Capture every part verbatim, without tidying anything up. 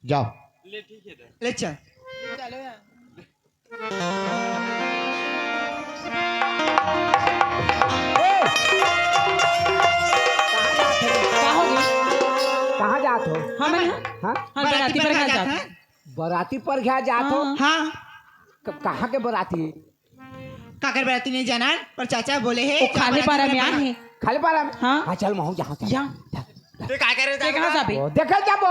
जाओ। ले, ठीक है, ले चल। चलो यार। ए! कहाँ जात हो? कहाँ जात हो? हाँ, मैं, हाँ? हाँ, बराती पर घर जात हन। बराती पर घर जात हो? हाँ। हाँ। क-, कहाँ के बराती? काकर बराती नहीं जानन, पर चाचा बोले हे, वो खाले पारा में आए हैं। खाले पारा में? हाँ। हाँ, चल, महूँ जाहूँ, चल। जा। चल, चल। ते का करे ते कहाँ जाबे? ओ, देखल जाबो।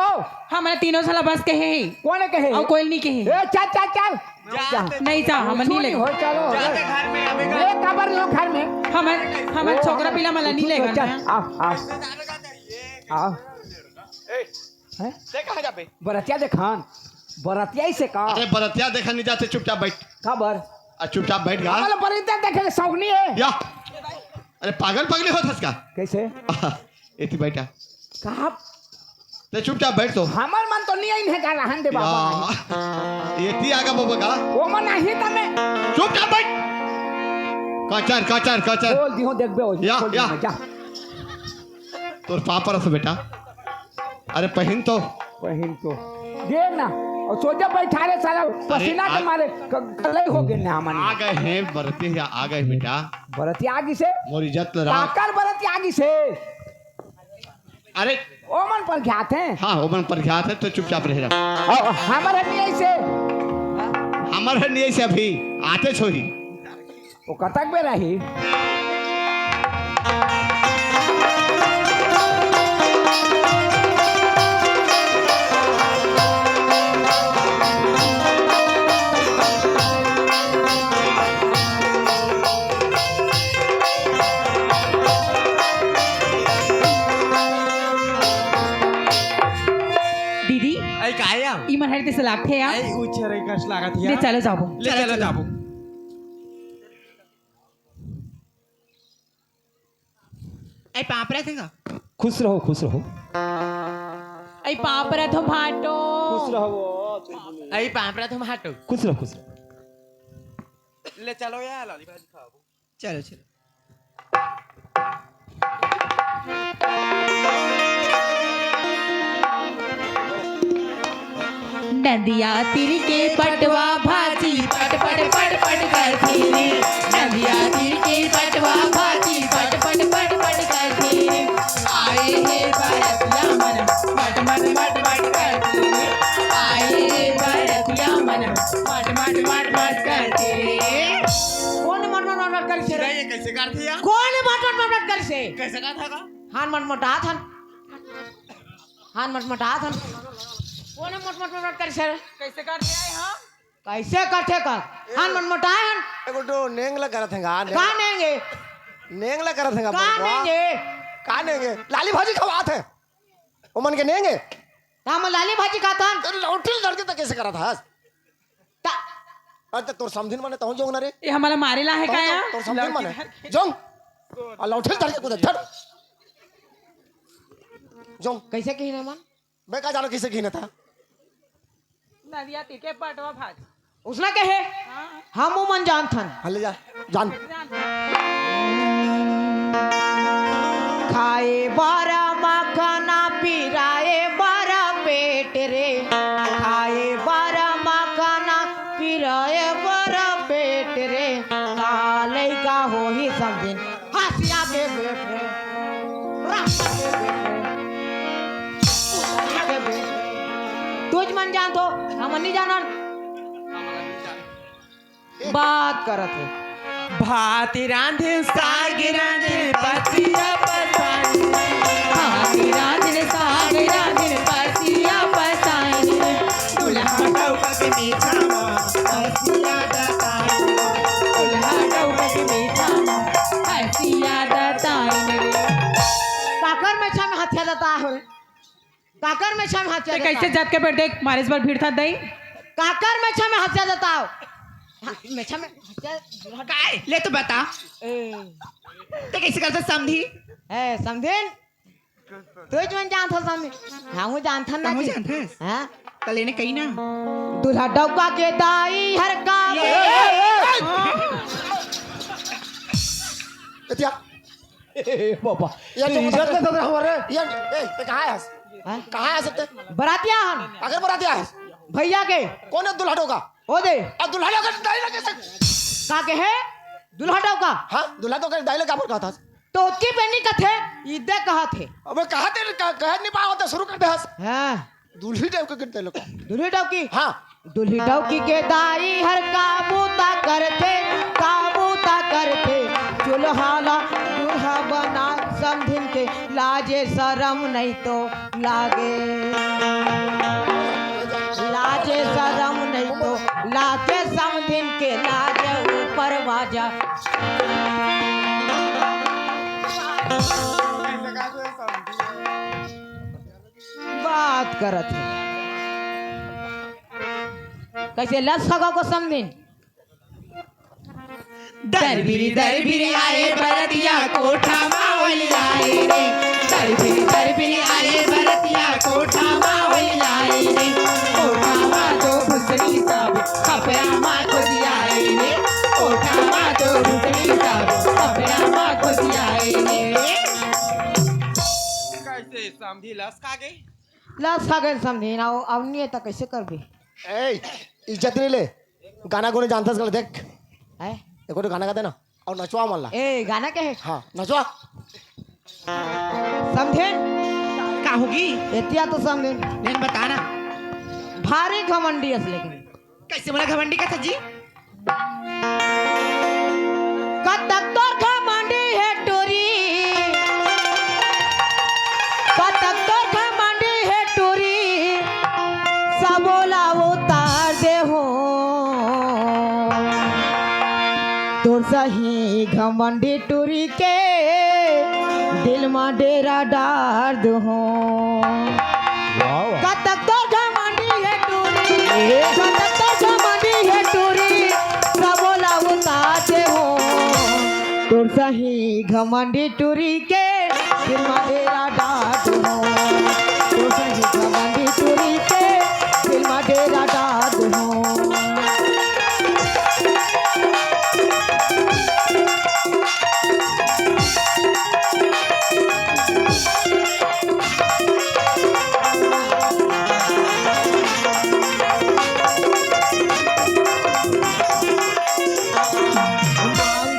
हमन तीनों साला बस कहे हे। कोन कहे? अउ कोई नहीं कहे। ए, चल, चल, चल। जा। जा। नहीं जा, हमन नहीं लेगन। हो, चलो। जाते घर में, अबे घर। ए, काबर लो घर में? हमन, हमन ओ, छोकरा पिला मन ला नहीं लेगन। चल, आ, आ। आ। ए, हैं? ते कहाँ जाबे? बरतिया देखन। बरतिया ही से का? अरे बरतिया देखन नहीं जाते, चुपचाप बैठ। काबर? आ, चुपचाप बैठ गा। हमला बरतिया देखे के शौक नहीं है। या। अरे पागल पगली होत हस का? कैसे? एती बैठा। कहाँ? ते चुपचाप बैठ तो। हमर मन तो नहीं आइन है का, रहन दे बाबा। या। एती आगा बाबा का? वो मन नहीं त मैं। चुपचाप बैठ। कचर, कचर, कचर। बोल दिहो, देखबे हो। या, खोल या। दिहो, जा। तोर पाँव परत हों बेटा। अरे पहिन तो। पहिन तो। ये ना, अउ सोझे बैठा रे साला, पसीना के मारे क-, कलई हो गे ना हमन। आ गे हे बरतिया, आ गे बेटा। बरतिया आगिस हे? मोर इज्जत ल राख। काकर बरतिया आगिस हे? अरे। ओमन परघियात हे। हाँ, ओमन परघियात हे, तो चुपचाप रहे रह। अउ हमर हर नहीं अइसे। हमर हर नहीं अइसे अभी, आतेच होही। ओ कतक बेर आही? दीदी, अई काय या? ई मन हर तइसे लागथे या? अई उछरे कस लागत हे ले या? चलो जाबो। ले चलो जाबो। अई पाँव परत हों। खुश रहो, खुश रहो। अई पाँव परत हों भाटो। खुश रहो। अई पाँव परत हों भाटो। खुश रहो, खुश रहो। ले चलो या लाली भाजी खाबो। चलो, चलो। नदिया तीर के पटवा भाजी पट पट पट पट करथे रे। नदिया तीर के पटवा भाजी पट पट पट पट करथे रे। आए हे बरतिया मन मट मट मट मट करथे रे। आए हे बरतिया मन मट मट मट मट करथे रे। कोन मट मट मट मट करथे रे? ये कैसे करथे या? कोन मट मट मट मट करथे? कैसे करथे का? हान मट मटात हन। हान मटमटात हन। कोने मटमट मटमट करे सर? कैसे करथे आए हम? कैसे करथे का? हान मटमटाए हन। एगो तो नेंग ला करत हे गा, नेंग। का नेंग हे? नेंग ला करत हे गा, का बबुआ। नेंग हे? का नेंग हे? लाली भाजी खवात हे। ओमन के नेंग हे। त हम लाली भाजी खात हन। त लौठी ल धर के त कैसे करत हस? त अरे त तोर समधिन मने तहूँ जोंग ना रे। ये हमला मारे ला हे का तहूँ या? जोंग, तोर समधिन मने। जोंग। आ लौठी ल धर के कूदे, झट। जोंग। कैसे कही ना मन? मैं का जानो कैसे कही ना था? नदिया तीर के पटवा भाजी। उसने कहे, हाँ। हम वो मन जानथन। हाँ, ले जा, जान। खाए बर मखना पिराए बर पेट रे, खाए बर मखना पिराए बर पेट रे, का लइका होही समधिन हँसिया के बेट रे, रास्ता के बेट रे, उड़िया के बेट रे। तुझ मन जानथो, हमन नहीं जानन। बात करत हे। भात रांधे, साग रांधे, पसिया पसाई। भात रांधे, साग रांधे, पसिया पसाई। दुल्हा डौका के मीठा मा, हँसिया दताई। दुल्हा डौका के मीठा मा, हँसिया दताई। काकर मेछा में हँसिया दताए हो रे? काकर मेछा में हँसिया ते कैसे दताए? जत के बैठ देख, मारे इस बार भीड़ था दई। काकर मेछा में हँसिया दताओ? हाँ, मेछा में हँसिया दताओ। काय? ले तो बता। ए। ते कैसे करता समधी? ए, समधिन? तू ही मन जानत हो समधी। हाँ, हूँ जानथन ना तहूँ जी। जानथस? हाँ। त लेने कही ना। दूल्हा डौका के दाई हर का ए, ए, ए, ए। एतिया। ए, बाबा। ये तो इज्जत ले तो हमारे। ये, ए, ये कहाँ है? हैं? कहाँ आ सकते? बरातिया हन। अगर बरातिया है। भैया के। कौन है दूल्हा डौका? ओ दे। अब दूल्हा डौका दाई लगे सक। का के है? दूल्हा डौका। हाँ, दूल्हा डौका दाई लगे काबर कहत हस? टोकी पे नहीं कथे, इदे कहत हे। अबे कहा ते, कह, कह नहीं पावत, शुरू कर दे हस। हाँ। दूल्ही डौकी के दाई लगे। दूल्ही डौकी? हाँ। दूल्ही डौकी के दाई हर का बूता करथे, का बूता करथे। चूल्हा ला दूल्हा बना समधिन के, लाजे शरम नहीं तो लागे, लाजे शरम नहीं तो लागे समधिन के, लाजे ऊपर बाजा। बात करत हे। कैसे लस सगा को समधिन? दरबिरी दरबिरी आए बरतिया कोठा मा ओली आए रे। दरबिरी दरबिरी आए बरतिया कोठा मा ओली आए रे। कोठा मा तो भुसड़ी सब खपरा मा खोदी आए रे। कोठा मा तो भुसड़ी सब खपरा मा खोदी आए रे। कैसे समधी लस खा गई? लस खा गई समधी ना, अब नहीं है तो कैसे करबी? ए, इज्जत नहीं ले। गाना कोने जानता है, देख। हैं? देखो तो गाना गाते ना। अउ नचवा मन ला। ए, गाना के हे? हाँ, नचवा। समधिन? का होगे? एतिया तो समधिन। नहीं, बता ना। भारी घमंडी अस लेकिन। कैसे बोला घमंडी का सर जी? कतक तोर घमंडी हे टूरी, कतक तोर घमंडी हे टूरी, सबो ला उतार दे हो। तोर सही घमंडी टूरी के दिल मा डेरा डार दे हो। वाह, वाह। कतक तोर घमंडी हे टूरी, ए। कतक तोर घमंडी हे टूरी, सबो ला उतार दे हो। तोर सही घमंडी टूरी के दिल मा डेरा डार दे हो। तोर सही घमंडी टूरी के दिल मा डेरा डार दे हो।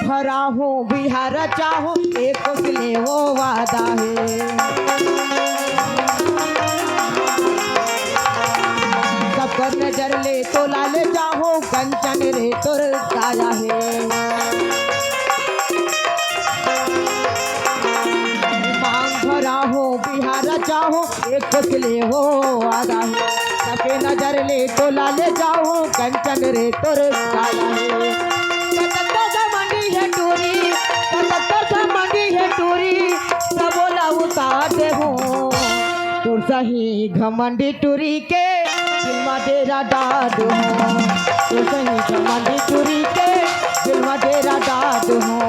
भरा हो बिहार चाहो, एक कुछ ले वो वादा है। सबकर नजर ले तो लाले चाहो, कंचन रे तोर काया है। मांग भरा हो बिहार चाहो, एक कुछ ले वो आगा है। सबके नजर ले तो लाले चाहो, कंचन रे तोर काया है। कतक तो घमंडी है टूरी, कतक तो घमंडी है टूरी, सबो ला उतार दे हो। तोर सही घमंडी टूरी के दिल मा डेरा डार दे हो। तोर सही घमंडी टूरी के दिल मा डेरा डार दे हो।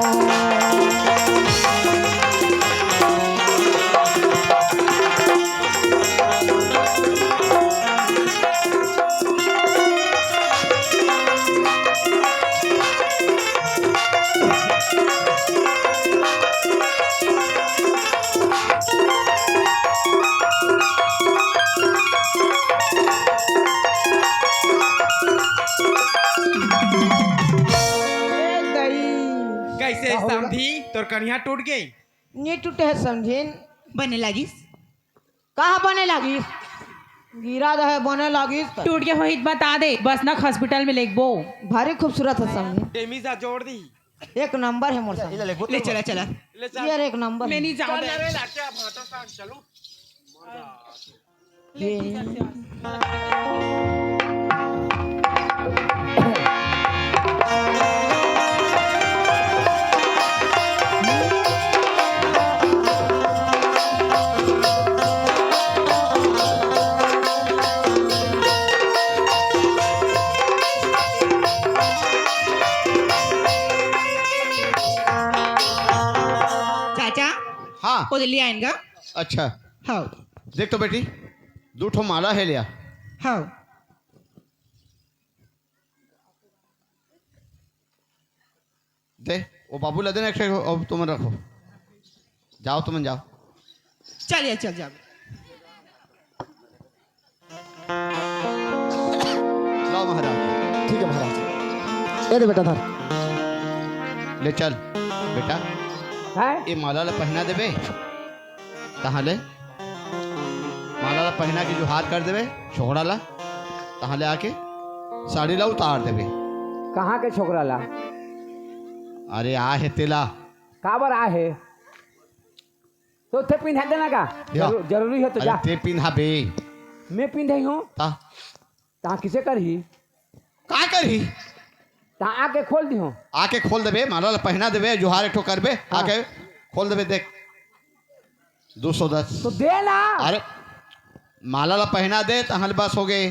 ए दई। कैसे का होगा? समधी, तोर कनिहा टूट गई? नहीं टूटे है समधिन। बने लागिस? कहाँ बने लागिस? गिरा दे है, बने लागिस। टूट गया होही त बता दे, बस ना हॉस्पिटल में लेगबो। भारी खूबसूरत है समधिन। टेमी सा जोड़ दी। एक नंबर है मोर समधिन। ले चला, चला। ले चल। ये एक नंबर मैं है। नहीं जाऊँ चल, बे। अरे लाट्या भाटा साग, चलो। ये। चाचा, हाँ। वो ले आएंगा। अच्छा। हाँ। देख तो बेटी, दू ठो माला है लिया। हाँ। दे, वो बाबू ला देना एक ठो, अब तुमन रखो। जाओ, तुमन जाओ। चलिए, चल जाओ। ठीक है महाराज, ये दे बेटा धर। ले चल बेटा, हैं? ये माला ला पहना देबे, तहाँ ले माला ला पहना के जुहार कर देबे छोकरा ला, तहाँ ले आके साड़ी ला उतार देबे। कहाँ के छोकरा ला? अरे आ हे तेला। काबर आ हे? तो ते पिंधा देना का? या। जरू-, जरूरी है तो अरे जा। ते पिंधा बे। मैं पिंधे हूँ। ता? ता किसे करही? का करही? ता आके खोल दिहो। आके खोल देबे, माला ला पहना देबे, जुहार एक ठो करबे, हाँ। आके खोल देबे, देख। दो सौ दस। तो दे ना। अरे, माला ला पहना दे, तहाँ ले बस हो गए।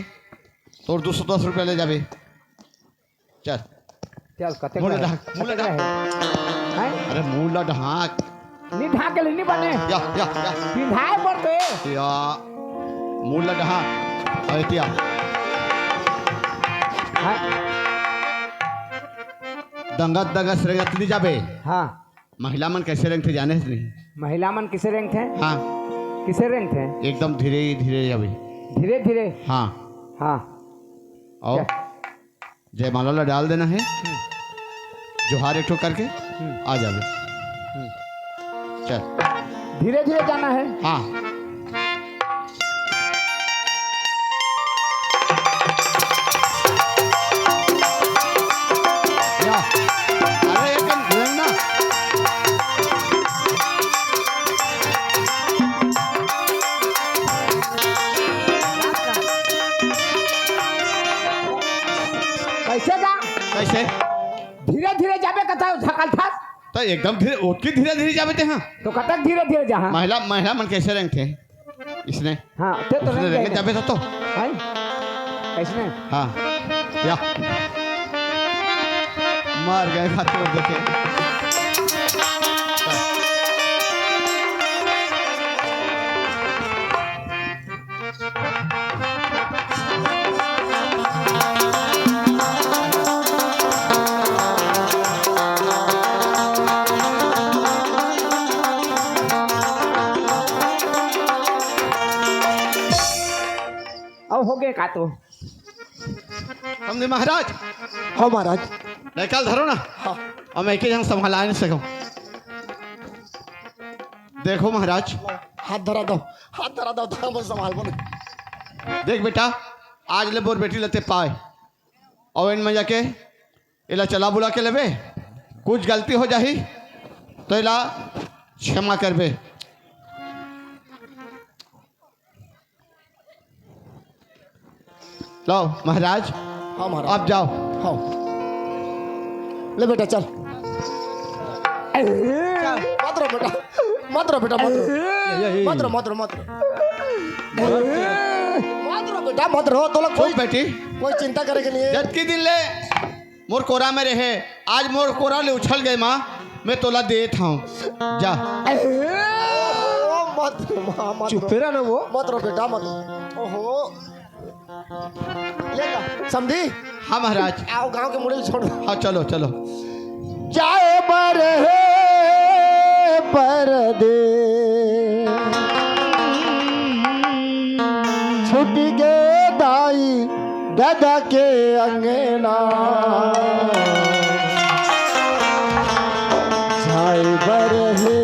तोर दो सौ दस रुपया ले जाबे। चल। चल, कते मुंह का ला है? ढाक, मुंह ला कते का ढाक। है? हैं? अरे, मुंह ला ढाक। नहीं ढाक के ले, नहीं बने। या, या, या। पिंधाए पर तो ए। या, मुंह ला ढाक। अरे, क्या? हैं? दंगत, दंगत से रेंगत नहीं जाबे। हाँ। महिला मन कैसे रेंगथे जाने से नहीं? महिला मन किसे रेंगथे? हाँ। किसे रेंगथे? एकदम धीरे, धीरे जाबे। धीरे, धीरे? हाँ। हाँ। और? क्या? जयमाला ला डाल देना है। हम्म। जोहार एक ठो करके हम्म। आ जावे। हम्म। चल। धीरे धीरे जाना है। हाँ। या। अरे, एक कन घुरंग ना। कैसे जा? कैसे? धीरे धीरे जाबे कथा धकल थस। तो एकदम धीरे, ओतकी धीरे धीरे जाबे ते, हाँ। तो कतक धीरे धीरे जा, हाँ? महिला, महिला मन कैसे रेंगथे? इसने। हाँ, ते तो उसने रेंग रेंगे जाए। जाबे तो, तो। हैं? कैसने? हाँ। या। मर गए बात को देखे। अब हो गए का तो? समझे महाराज? हाँ महाराज। निकाल धरो ना। हाँ। अब मैं एक ही जन संभाला नहीं सकूं। देखो महाराज। हाथ धरा दो, हाथ धरा दो, तो हम संभाल बोले। देख बेटा, आज ले बोर बेटी लेते पाए, और इन में जाके एला चला बुला के लेबे, कुछ गलती हो जाही तो एला क्षमा करबे। लो महाराज, हाँ महाराज। आप जाओ। हाँ। ले बेटा, चल। चल, मत रो बेटा, मत रो बेटा, मत रो। ये, ये, ये। मत रो, मत रो, मत रो। मत रो बेटा, मत रो। तो लोग चुप कोई, बेटी। कोई चिंता करे के नहीं है। जतकी दिन ले मोर कोरा में रहे, आज मोर कोरा ले उछल गए माँ, मैं तोला देत हूँ, जा। ओ, मत रो, माँ, मत रो। चुपे रह ना वो। मत रो बेटा, मत रो। ओहो। ले जा, समधी। हाँ महाराज। आओ, गांव के मुड़े छोड़। हाँ, चलो, चलो। जाए बर हे परदेस, छूट गे दाई ददा के अंगना। जाए बर हे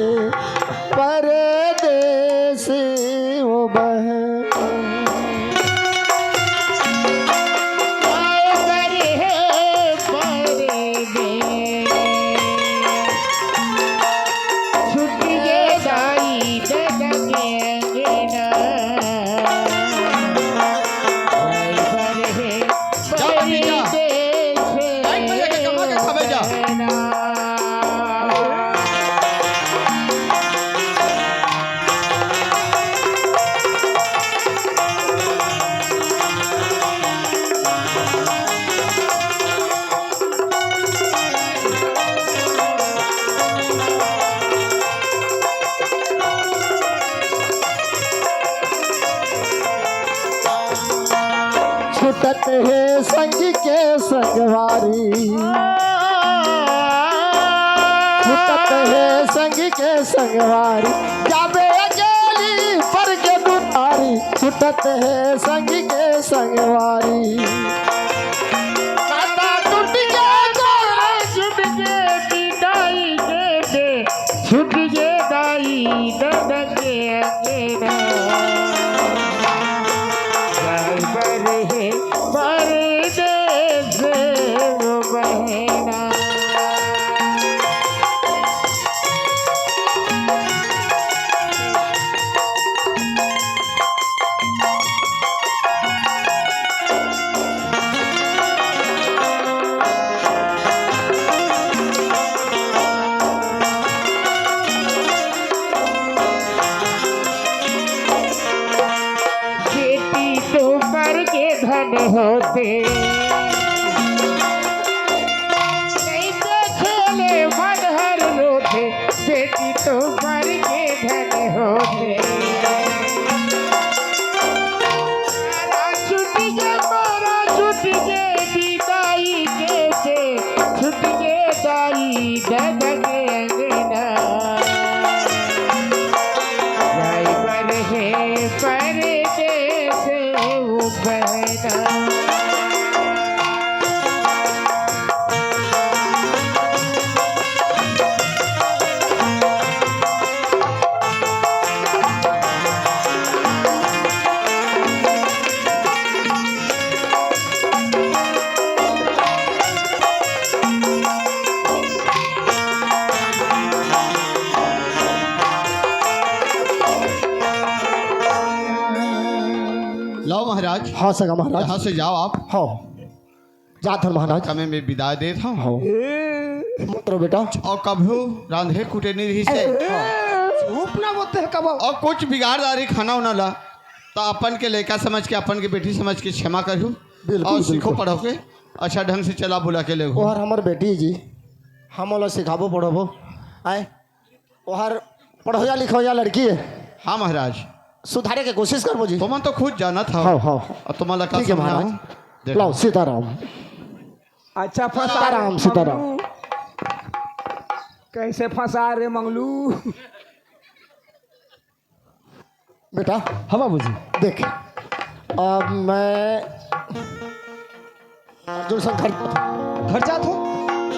परदेस ओ बहन। जा बेटी, जा। टाइम पे जाके कमा के खाबे, जा। छूटत हे संग के संगवारी, छूटत हे संग के संगवारी, जाबे अकेली पर के दुआरी, छूटत हे संग के संगवारी। परदेस वो बहना। बेटी तो बर के धन होथे, नइ देखे ले मन हर रोथे। बेटी तो बर के धन होथे। छुट गे, मोरा छुट गे, बिदाई के छे, छुट गे दाई दद के अंगना। ड्राइवर हे परदेस वो बहना। लाओ महाराज। हाँ सगा महाराज। यहाँ से जाओ आप। हाँ, जात हन महाराज। कमे में विदा देत हँव। हाँ। ए, मत रो बेटा। अउ कभू रांधे कूटे नइ रहिसे। चुप ना बोलते हैं कब। अउ कुछ बिगाड़ डारे खाना उना ला, त अपन के लइका समझ के, अपन के बेटी समझ के क्षमा करहू। बिल्कुल, अउ सीखो बिल्कुल। पढ़ो के, अच्छा ढंग से चला बुला के लेगो। ओहर हमर बेटी जी, हम ओला सिखाबो पढ़ाबो। आय, ओहर पढ़ोया लिखोया लड़की हे। हाँ महाराज। सुधारे के कोशिश करबो जी। तुमन तो खुद जानत हव। हाँ, हाँ। अउ तुमन ला का ठीक हे समझाऊं? महाराज। देखो। लाओ सीताराम। अच्छा फंसा रे सीताराम, सीताराम। मंगलू। कैसे फंसा रे मंगलू? बेटा। हाँ बाबूजी। देख, अब मैं अर्जुन संग घर, घर जात हो?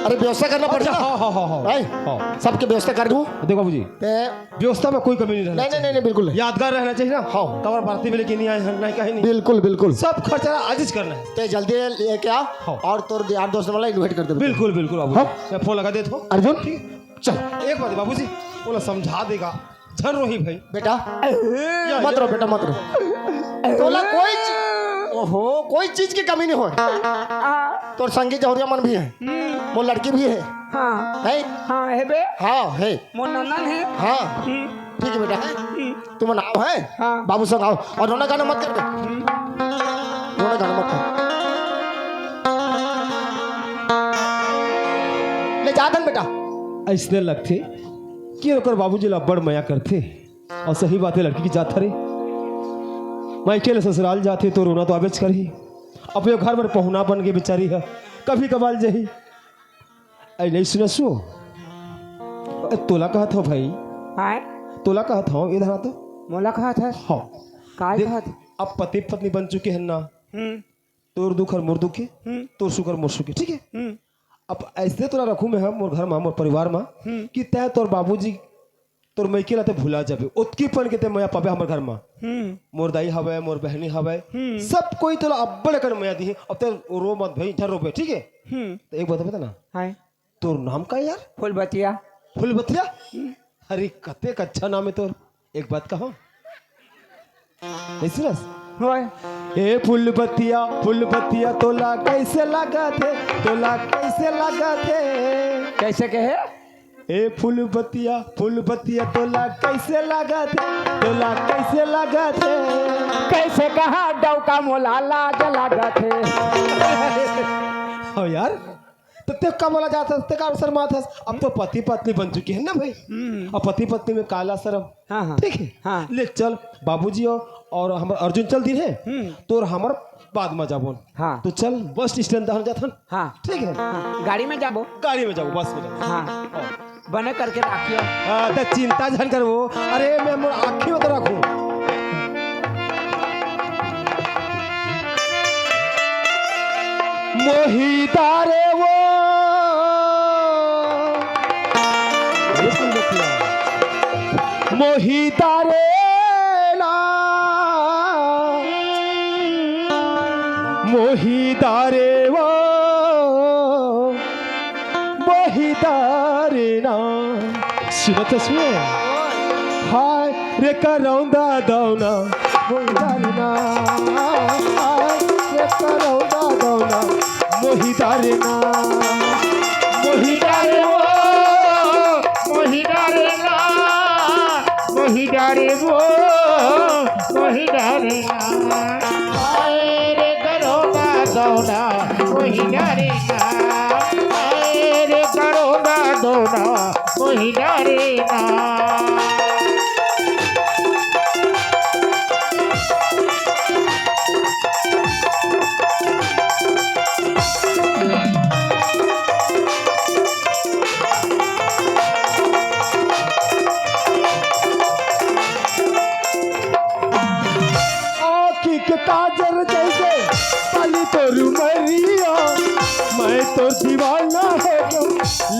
अरे व्यवस्था करना पड़ही। हाँ, हाँ, हाँ, हाँ। भाई, हाँ। सबके व्यवस्था कर दूँ। देख बाबूजी, ते व्यवस्था में कोई कमी नहीं रहना नहीं, नहीं, चाहिए। नहीं, नहीं, बिल्कुल नहीं। यादगार रहना चाहिए ना। हाँ। कबर बराती में लेके नहीं आए हैं, नहीं कहीं नहीं। बिल्कुल, बिल्कुल। सब खर्चा आज ही करना है। ते जल्दी लेके आ हाँ। और तोर यार दोस्त वाला invite कर दे। बिल्कुल, बिल्कुल बाबू। हाँ। मैं फोन लगा देता हूँ। अर्जुन, ठीक। चल। एक बात बाबूजी, बोला समझा देगा। झन रोही भाई। बेटा, या, मत या। रो बेटा, मत रो। तोला कोई चीज, ओहो, कोई चीज की कमी नहीं होय। आ। तोर संगी जहुरिया मन भी हे। हम्म। मोर लड़की भी हे। हाँ। हे? हाँ, हे बे। हाँ, हे। मोर नंदन हे। हाँ। हम्म। ठीक हे बेटा, हे? हम्म। तुमन आव, हे? हाँ। बाबू संग आव। अउ रोना गाना मत कर बे। हम्म। रोना गाना मत कर। ले जात हन बेटा। अइसने लगथे कि ओकर बाबूजी ला अब्बड़ मया करथे। अउ सही बात हे, लड़की के जात हरे। मइके ले ससुराल जाथे त रोना तो आबेच करही। अब ये घर बर पहुना बन के बेचारी ह, कभी कभार जही। अरे नहीं सुनसु। ए, तोला कहत हँव भाई। आय? तोला कहत हँव, इधर आ तो। मोला कहत हस? हाँ। काय देख, कहत? अब पति पत्नी बन चुके हन ना। हम्म। तोर दुख हर मोर दुख हे, हम्म। तोर सुख हर मोर सुख हे, ठीक हे? हम्म। अब अइसने तोला रखहूँ मैं ह, मोर घर मा, मोर परिवार मा, हम्म। कि तैं तोर बाबूजी, तोर मइके ला तैं भुला जाबे, ओतकी पन के तैं मया पाबे हमर घर मा। हम्म। मोर दाई हवय, मोर बहनी हवय, हम्म। सब कोई तोला अब्बड़ अकन मया दिही। अब तैं रो मत भई, झन रोबे, ठीक हे? हम्म। त एक बात बता ना, हाय। तोर नाम का हे यार? फूलबतिया। फूलबतिया? हम्म। अरे, कतेक अच्छा नाम हे तोर। एक बात कहँव, नहीं सुनस? होय। ए फूलबतिया, फूलबतिया तोला कइसे लागत हे, तोला कइसे लागत हे? कइसे कहे? ए फूलबतिया, फूलबतिया तोला कइसे लागत हे, तोला कइसे लागत हे? कइसे कहा डौका मोला लाज लागत हे। हाँ यार, त तें का बोला जात हस, तें का शर्मात हस? अब तो पति पत्नी बन चुके हन ना भाई। हम्म। अब पति पत्नी में काला शर्म। हाँ, हाँ। ठीक हे? हाँ। ले चल, बाबूजी अउ, अउ हमर अर्जुन चल दिहे। हम्म। तोर हमर बाद मा जाबोन। हाँ। त चल, बस स्टैंड डहर जाथन। हाँ। ठीक हे? हाँ, गाड़ी में जाबो। गाड़ी में जाबो, बस में जाबो। हाँ। हाँ। बने करके राखियो। हाँ, त चिंता झन करबो। अरे, मैं मोर आँखी में तो राखहूँ। मोहिता रे वो, मोहिता रे ना। मोहि डारे वो, मोहि डारे ना। सुनत हस? हाय रे करौंदा दौना, मोहि डारे ना। हाय रे करौंदा दौना, मोहि डारे ना। मोहि डारे वो, मोहि डारे ना। मोहि डारे वो, मोहि डारे ना। हाय रे करौंदा दौना, मोहि डारे ना। हाय रे करौंदा दौना, मोहि डारे ना। आँखी के काजर जैसे पली तोर उमरिया, मैं तो दीवाना हो गया,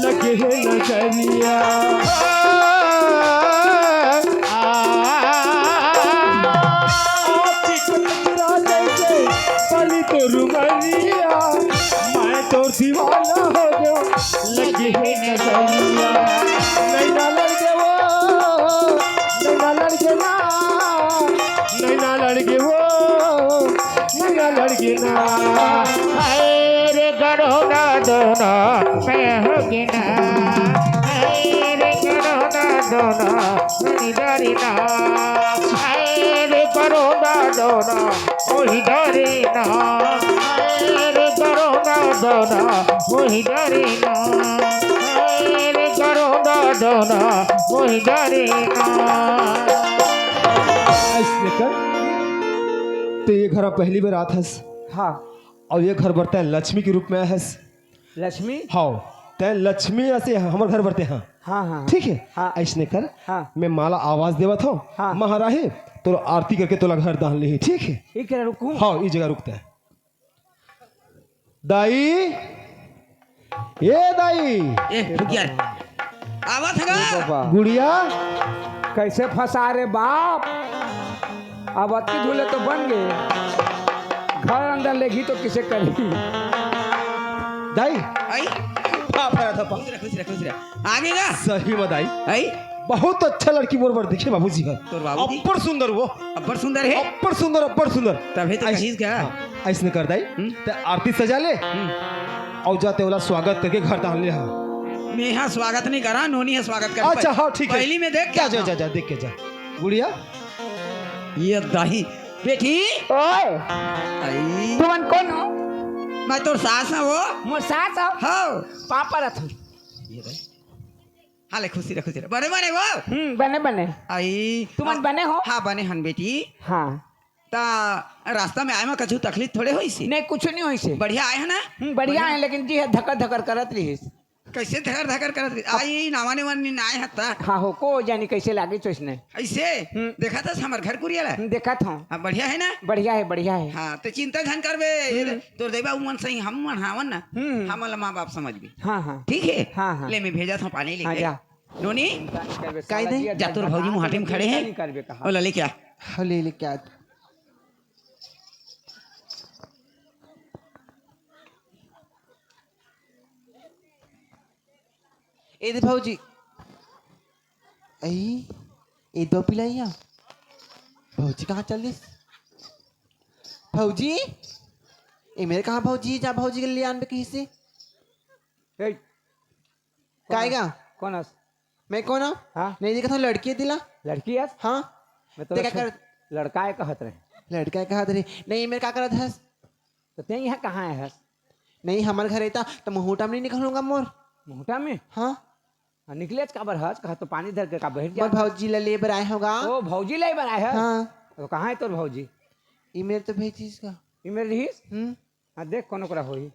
लगे है नजरिया। आँखी के काजर जैसे पली तोर उमरिया, मैं तो दीवाना हो गया, लगे है नजरिया। नैना लड़के वो, नैना लड़के ना, नैना लड़के वो, नैना लड़के ना। हाय रे करौंदा दौना, मैं हो गे ना। हाय रे करौंदा दौना, मोहि डारे ना। हाय रे करौंदा दौना, मोहि डारे ना। हाय रे करौंदा दौना, मोहि डारे ना। हाय रे करौंदा दौना, मोहि डारे ना। अइसने कर, ते ये घर पहली बार आत हस। हाँ। अउ ये घर बर तैं लक्ष्मी के रूप में आए हस। लक्ष्मी? हाँ, तैं लक्ष्मी असे हमर घर बर तैं, हाँ। हाँ, हाँ, हाँ। ठीक है? हाँ। अइसने कर, हाँ। मैं माला आवाज देवत हौं, हाँ। महाराही, तोर आरती करके तोला घर डाहन लेही, ठीक है? ई करा रुकूं? हाँ, ई जगह रुक तैं। दाई, ए दाई। ए, रुक यार। आवत हे गा? ए बाबा। गुड़िया। कइसे फंसा रे बाप? अब अतकी धुले तो बन गे। घर अंदर लेगी तो किसे करही? दाई। आई? बाप रे, था बाप। खुश रह, खुश रह, खुश रह। आगे गा? सही में दाई। आई? बहुत अच्छा लड़की मोर बर देखे बाबूजी हर। तोर बाबूजी? अब्बड़ सुंदर वो। अब्बड़ सुंदर हे? अब्बड़ सुंदर, अब्बड़ सुंदर। तभे तो अइस-, कहिस का? हाँ, अइसने कर दाई। हम्म। तैं आरती सजा ले। हम्म। अउ जा तैं ओला स्वागत करके घर डाहन ले हा। मैं हा स्वागत नहीं करा, नोनी हा स्वागत कर। अच्छा, हाँ, ठीक है। पहली में देख जा, क्या जा, था? जा, जा, देख के जा। गुड़िया। ये दाई, बेटी। ओए। आई। तुमन कोन हो? मैं तोर सास हौं वो। मोर सास हो? हाँ। पापा रथ। ये दाई। हाँ, ले, खुशी रह, खुशी रह। बने, बने वो। हम्म, बने, बने। आई। तुमन हाँ, बने हो? हाँ, बने हन बेटी। हाँ। ता रास्ता में आए में कछु तकलीफ थोड़े होइसे? नहीं, कुछ नहीं होइसे। बढ़िया आए है ना? हम्म, बढ़िया बढ़िया। है, लेकिन जी है धकर धकर करत रहिस। कैसे धकर धकर करत रहिस? अब आई नावा ने वन नी आए हत्ता। हाँ हो, को जानी कैसे लागे तो इसने। ऐसे? हम्म। देखा था हमर घर कुरिया ला? हम्म, देखा था। हाँ, बढ़िया है ना? बढ़िया है, बढ़िया है। हाँ, तो चिंता झन करबे। हम्म। तोर देवा उमन सही हम मन हावन ना। हम्म। हमन ला माँ बाप समझबे। हाँ, हाँ। ठीक है? हाँ, हाँ। ले मैं भेजा था पानी लेके। हाँ, जा। नोनी, चिंता नहीं करबे, काहे साला दे? जी, जा तोर धक्का भौजी मार मुहाटी में के खड़े चिंता हैं। नहीं करबे कहा। ओला लेके आ। हाँ, ले, लेके आ। ए दे भौजी। आई, ए दो पिलैया। भौजी कहाँ चलिस? भौजी, ए मेर कहाँ भौजी, जा भौजी के ले आनबे कहिसे। ए, काहे गा? कोन हस? मैं कोन हौं? हाँ? नहीं देखत हौं, लड़की हे तेला। लड़की हस? हाँ। मैं तो ते का लड़का, कर- लड़का हे कहत रहे। लड़का हे कहत रहे। नहीं, ए मेर का करत हस? तो ते यहाँ कहाँ आए हस? नहीं, हमर घर रहता तो मुहूटा में नहीं निकलूंगा मोर। मुहूटा में? हाँ। हाँ, निकलेच काबर हस? कहा तो पानी धर के का बैठ जा। मोर भौजी ला ले बर आए हौं गा। ओ, भौजी ले बर आए हस? हाँ। तो कहाँ है तोर भौजी? ई मेर तो भेजिस गा। ई मेर रहिस? हम्म। हाँ, देख कोनो करा होही।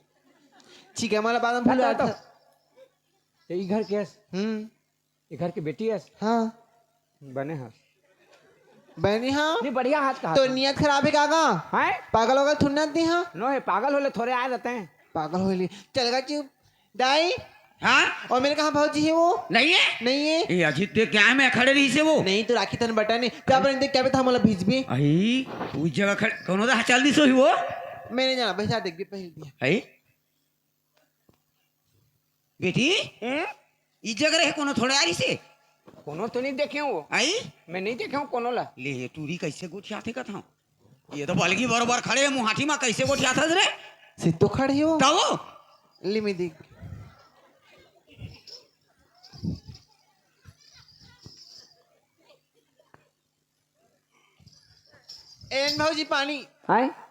ठीक है, मोला बाद में भुला तो, था। तो ई घर के हस? हम्म। ई घर के बेटी हस? हाँ। बने हस। बने हाँ। नहीं, बढ़िया हाथ कहा तो था। नियत खराब है का गा? हैं? पागल होगल थोड़ी ना दी हाँ। नो है, पागल होले थोड़े आए रहते हैं। पागल होले। चल गा चुप। दाई। हाँ? और मेर कहाँ भौजी है वो? नहीं है? नहीं है। ए, अजीत, ते क्या है, मैं खड़े रहिसे वो? नहीं, तो राखी तन बटा नहीं। क्या बने देख, क्या बता, मोला भेजबे? आई, उस जगह खड़े, कोनो दा चल दिस होही वो? मैं नहीं जाना, पैसा देख भी पहले दिया। आई बेटी, हम्म? ई जग रहे कोनो थोड़े आ रही से? कोनो तो नहीं देखे हो। आई? मैं नहीं देखे हूँ कोनो ला। ले, ये टूरी कैसे गोठियाथे कथा? ये तो बलगी बरोबर खड़े हे, मुहाटी मा कैसे गोठियाथस रे? सिद्धो खड़े हो। तब? ले मैं देख। एन भौजी पानी। हैं?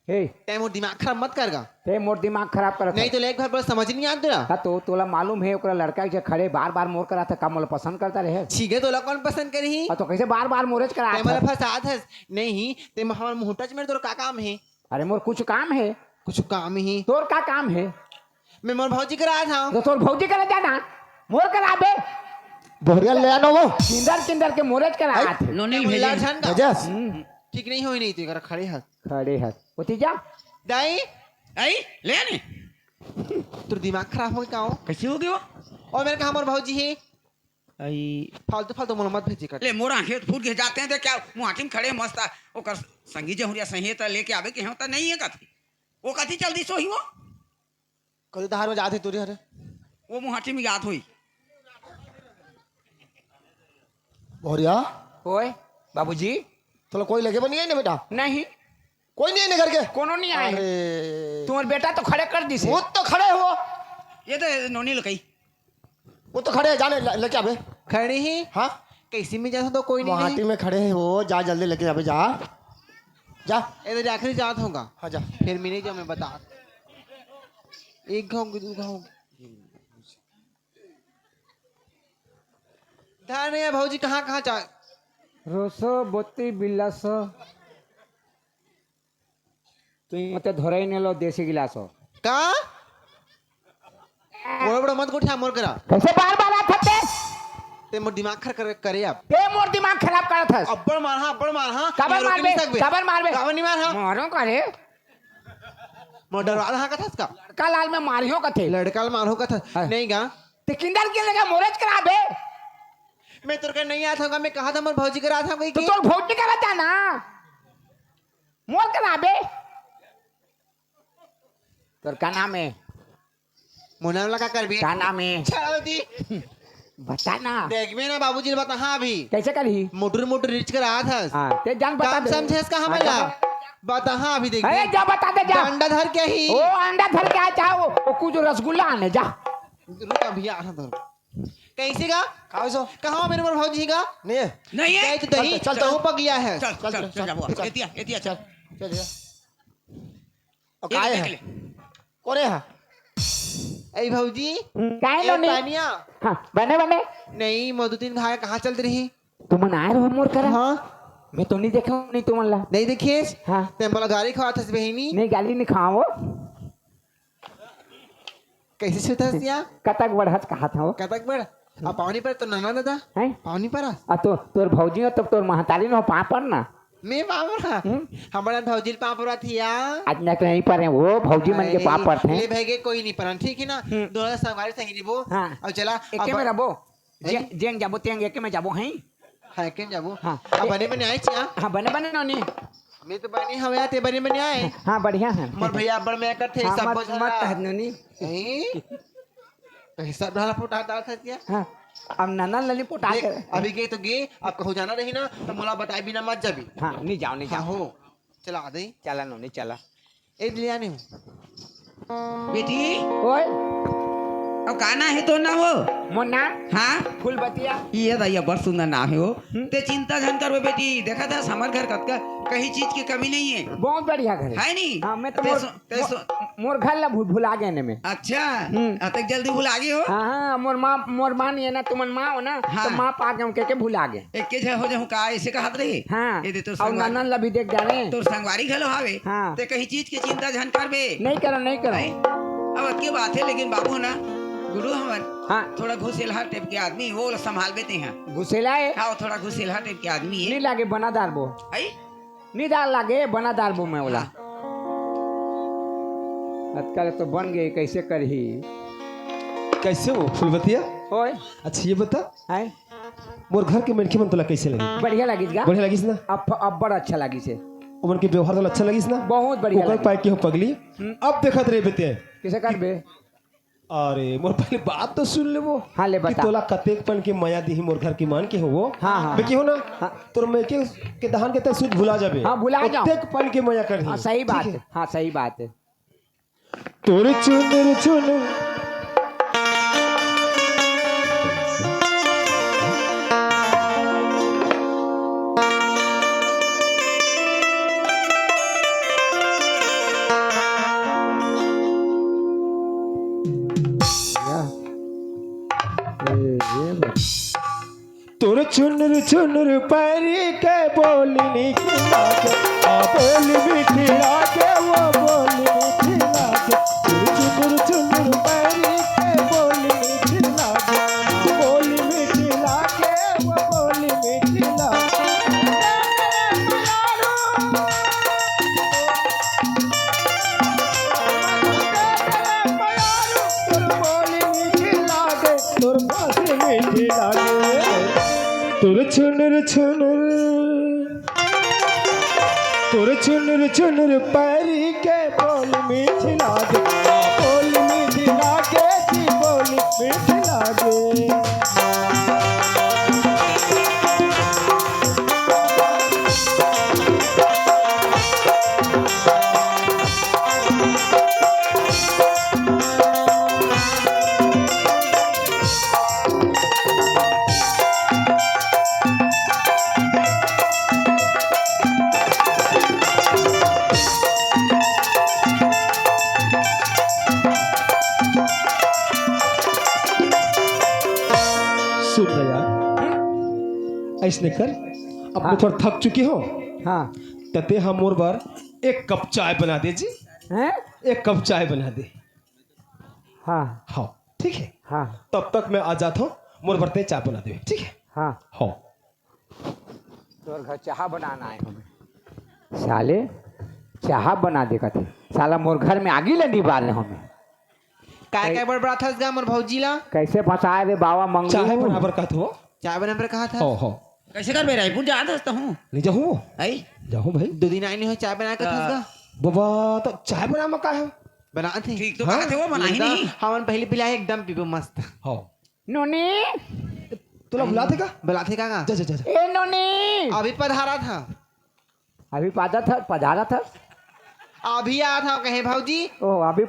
हे। तैं मोर दिमाग खराब मत कर गा। तैं मोर दिमाग खराब करत नहीं हस। तो ले एक बार बोला समझ नहीं आता तेला। हाँ तो तोला मालूम हे ओकरा लड़का के खड़े बार-बार मोर करा था, का मोला पसंद करता रहे? ठीक है, तोला कौन पसंद करही? हाँ तो कैसे बार-बार मोरेच करा तैं मोला था? फंसात हस। नहीं, तैं हमार मुहूर्ता च मेरे तोर का काम हे? अरे मोर कुछ काम हे। कुछ काम ही। तोर का काम हे? मैं मोर भौजी करा था। तो तोर भौजी करा जाना, मोर करा बे। बोहरिया ले आना वो। किंदर किंदर के मोरेच करा आई। आथे। नोनी तैं भेजे। मुल्ला झन का। गजस। हम्म। ठीक नहीं होई नहीं तो कर खड़े हस। खड़े हस। ओती जा। दाई। आई, ले आने। तोर दिमाग खराब हो गया का हो? कैसे हो गया? और मेरे कहा मोर भौजी हे। आई। फालतू फालतू मोला मत भेजे कर। ले मोर आंखें फूट के जाते हैं तो क्या मुहाटी में खड़े मस्त आ, ओकर संगी जहुरिया सही है तो लेके आवे के होता नहीं है कथी। वो कथी चल दी सोही वो? कल धार में जाते तुरी हरे। वो मुहाटी में जात होई। बोहरिया। ओए, बाबूजी। तोला कोई लगे बनी है ना बेटा? नहीं। कोई नहीं है ना घर के? कोनो नहीं आए। अरे। तुम्हार बेटा तो खड़े कर दी से। वो तो खड़े हो। ये तो नोनी लकई। वो तो खड़े है, जाने ल-, लेके आवे। खड़े ही? हाँ। कैसी में जाता तो कोई नहीं। माटी में खड़े है वो, जा जल्दी लेके आवे, जा। जा। इधर आखिरी जात होगा। हाँ, जा। फिर मिले जो मैं बता। एक घाव, दो घाव। धान है भौजी, कहाँ, कहाँ चा-, रोसो, बोती, बिल्लासो। तुई मते धोरई ने लो देसी गिलास हो। का? बड़ा बड़ा मत गोठिया मोर करा। कैसे बार बार आत हते? ते मोर दिमाग खर कर, करे अब। ते मोर दिमाग खराब करत हस। अब्बड़ मारहा, अब्बड़ मारहा। काबर ये रोक मारबे? नहीं सकबे। काबर मारबे? काबर नहीं मारहा? मारो का रे? मोर डरवा रहा कथस का? लड़का लाल में मारियो कथे। लड़का लाल मारो कथस। हाँ। नहीं गा। ते किंदर के लगा मोरेच कराबे। मैं तोर के नहीं आत हूँ, मैं कहा था मोर भौजी करा था कोई तो के? तोर भौजी करा था ना। मोर करा बे। तोर का नाम है? मोर नाम लगा कर भी। का नाम है? छौदी। बता ना। देख में ना बाबूजी ने बता हाँ अभी। कैसे करही? मोटर मोटर रिच कर आत हस। हाँ, ते जान बता काम दे। समझे हस का हाँ, हमला? जा। बता हाँ अभी देख अरे दे। जा बता दे जा। अंडा धर के ही। ओ अंडा धर के आ जाओ। ओ कुछ रसगुल्ला आने जा। रुक अभी आ रहा था। कैसे का? खाओ सो। कहाँ मेरे मोर भौजी का? नहीं है। नहीं है। गए तो दही चल, चल, चल। चौपा गया है। चल, चल, चल, चल, चल, जाबो। चल। एतिया, एतिया, चल। चल, चल। और एक काहे देख है? ले। कोने है? ए भौजी, काहे ए लो नहीं? तानिया। हाँ, बने, बने। नहीं, मधु तीन घाय कहाँ चल रही? तुमन आए रहो मोर करा? हाँ। मैं तो नहीं देखा हूँ, नहीं तुमन ला। नहीं देखिस? हाँ। ते मोला गाली खवात हस बहिनी? नहीं, गाली नहीं खाओ। कैसे सुतस या? कतक बढ़ हस कहा था वो? कतक बढ़? अब पावनी पर तो नाना दादा। हैं? पावनी पर आ? आ तो तोर भौजी हो, तब तोर महतारी न हो, पाँव पर ना। मैं पाँव पर? हम्म। हमारा भौजी पाँव पर आती या। आज ना तो यहीं पर है वो, भौजी मन के अरे, पाँव पर थे। ले भाई के कोई नहीं परन, ठीक है ना? हम्म। दोनों संगवारी सही निबो। हाँ। और चला, एके अब में रबो। हैं? जे-, जेंग जाबो, तेंग एके में जाबो, हैं? हाँ, एके में जाबो। हाँ। अब बने बने आए चिया? हाँ, बने बने नोनी। मैं तो बने हवे, ते बने बने आए। हाँ, बढ़िया है। मोर भैया अब्बड़ में करथे, हाँ, सब मत, बोझ मत रहा। कहत नोनी। हैं? तो हिसाब ढाला पोटा डाल था क्या? हाँ, अब ननन लली पोटा देख, के। अभी गए तो गए, अब कहूँ जाना रही ना, तो मोला बताए बिना मत जाबी। हाँ, नहीं जाओ, नहीं हाँ, जाओ। हो, चला आ दे। चला नोनी, चला। ए, ले आने हूँ। बेटी। ओए। अब का नाम है तो ना वो? मोर नाम? हाँ? फूलबतिया। ये दैया, बड़ सुंदर नाम है वो। हम्म। ते चिंता झन करबे बेटी, देखा था हमर घर कतका कहीं चीज की कमी नहीं है। बहुत बढ़िया घर है। है नी? हाँ, मैं तो ते मोर, सो-, ते मो-, सो- मोर घर ला भू-, भुला गए ने मैं। अच्छा, हम्म। अतक जल्दी भुला गए हो? हाँ, हाँ, मोर माँ, मोर माँ नहीं है ना, तुमन माँ हो ना, हाँ। तो माँ पा गए के, के भुला गए। एक के झ हो जाऊँ का, ऐसे कहत रही? हाँ। ये दे तोर और संगवारी। ननन ला भी देख जाने। तोर संगवारी घलो हावे। हाँ। ते कहीं चीज के चिंता झन करबे। नहीं करो, नहीं करो। नहीं? अब अतके बात है, लेकिन बाबू ना, गुरु हमर हाँ। थोड़ा घुसेलहा टाइप के आदमी, वो ला संभालबे ते हाँ। घुसेला है? हाँ, वो थोड़ा घुसेलहा टाइप के आदमी है। नहीं लागे, बना डारबो। आई? नहीं डार लागे, बना डारबो मैं ओला। हाँ। आजकल तो बन गए, कैसे करही? कैसे हो फूलबतिया? ओए। अच्छा, ये बता, हैं? मोर घर के मनखे मन तोला कैसे लगे? बढ़िया लगिस गा? बढ़िया लगिस ना? अब, अब्बड़ अच्छा लगिस हे। ओमन के व्यवहार तोला अच्छा लगिस ना? बहुत बढ़िया ओकर लगिस। पाय के हो पगली। हम्म। अब देखत रहे बेटे। किसे कर बे? अरे, मोर पहले बात तो सुन ले वो। हाँ, ले कि बता। तोला कतेक पन के मया दिही मोर घर के मान के हो वो। हाँ, हाँ। बेटी हो ना? हाँ। तोर मैं के, के दहान के तक सुध भुला जाबे। हाँ, भुला जाओ। कतेक पन के मया करही। हाँ, सही बात है। हाँ, सही बात है। तोर चुनुर चुनुर। तोर चुनुर चुनुर पैरी के बोली मीठी लागे, आ बोली मीठी लागे, वो बोली मीठी लागे। तोर चुनुर चुनुर पैरी के बोली मीठी लागे, आ बोली मीठी लागे, वो बोली मीठी लागे। तोर बोली मीठी लागे, तोर बांसुरी मीठी लागे। तोर चुनुर चुनुर, तोर चुनुर चुनुर पैरी के बोली मीठी लागे, बोली मीठी लागे जी, बोली मीठी लागे। सुन ना यार, अइसने कर, अब मैं हाँ। थोड़ा थक चुके हों। हाँ। त तें हा मोर बर एक कप चाय बना दे जी। हैं? एक कप चाय बना दे। हाँ। हाँ, ठीक है। हाँ। तब तक मैं आ जात हों, मोर बर तें चाय बना दे, ठीक है? हाँ। हाँ। तोर घर चाहा बनाना आए हों मैं। साले, चाहा बना दे कथे। साला मोर घर में आगी ल निबारना हों मैं। काय, काय बड़बड़ाथस गा मोर भौजी ला? कैसे फंसाए रे बाबा मंगू? चाय बना बर कहत हो? चाय बना बर कहत हस? हो, हो। कैसे करबे, रायपुर जात हस तहूँ? नहीं जाहूँ वो। आई? जाहूँ भाई। दो दिन आए नहीं हो, चाय बना के थस गा? बाबा, त चाय बना म का हे? बनात हे। ठीक तो हाँ? कहत हे वो, बनाही नहीं। हमन पहली पिलाए एकदम पीबो मस्त। हो। नोनी। तोला बुलाथे का? बुलाथे का गा? जा, जा, जा, जा। ए नोनी। अभी पधारत हे। अभी पादत हे, पधारत हे। अभी आत हे कहे भौजी। ओ, अभी